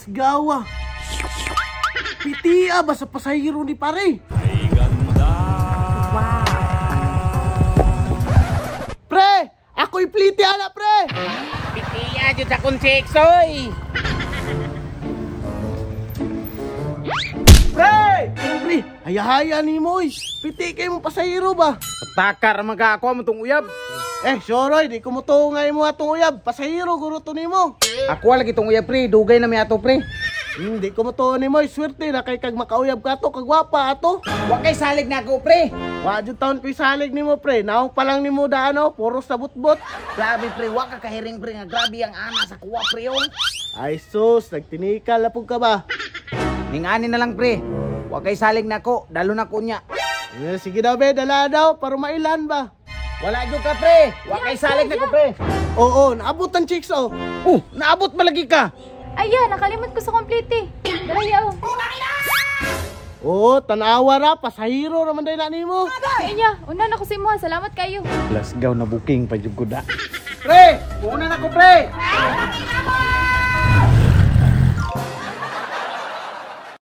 Lasgawa. Pitia ba sa pasahero ni pare? Wow. Pre! Ako'y pliti ana, pre! Pitiya jud akong chicks, oy. Pre! Pre, hayahaya ni mo, oy. Piti kay mo pasahero ba? Takar man ka ako mo tong uyab. Eh, sure, oy, di ko mo ngay mo atong uyab. Pasahero, guro to nimo. Ako lagi tong uyab, pre, dugay na mi ato, pre. Hindi ko mo to nimo, oy. Swerte na kay kag makauyab ka to, kagwapa ato. Wa kay salig na ako, pre. Wa jud taon ko'y salig nimo, pre. Naong pa lang nimo daan, oh, puro sa butbot. Grabe, pre, wa ka kahiring, pre, nga grabe ang ana sa kuwa, pre, oh. Ay sus, nagtinikal na pug ka ba? Ningani na lang, pre. Wa kay salig na ako, dalo na ko niya. Eh, sige daw be, dala daw para mailan ba? Wala jud ka, pre. Wa kay salig na ko, pre. Oo, naabot ang chicks oh. Oh, naabot malagi ka. Aya, nakalimot ko sa complete eh. Dala oh. Oo, tanawa ra, pasahero raman day na nimo. Kaya, una na ko sa imo. Salamat kayo. Lasgaw na booking pa jud ko da. Pre, una na ko, pre.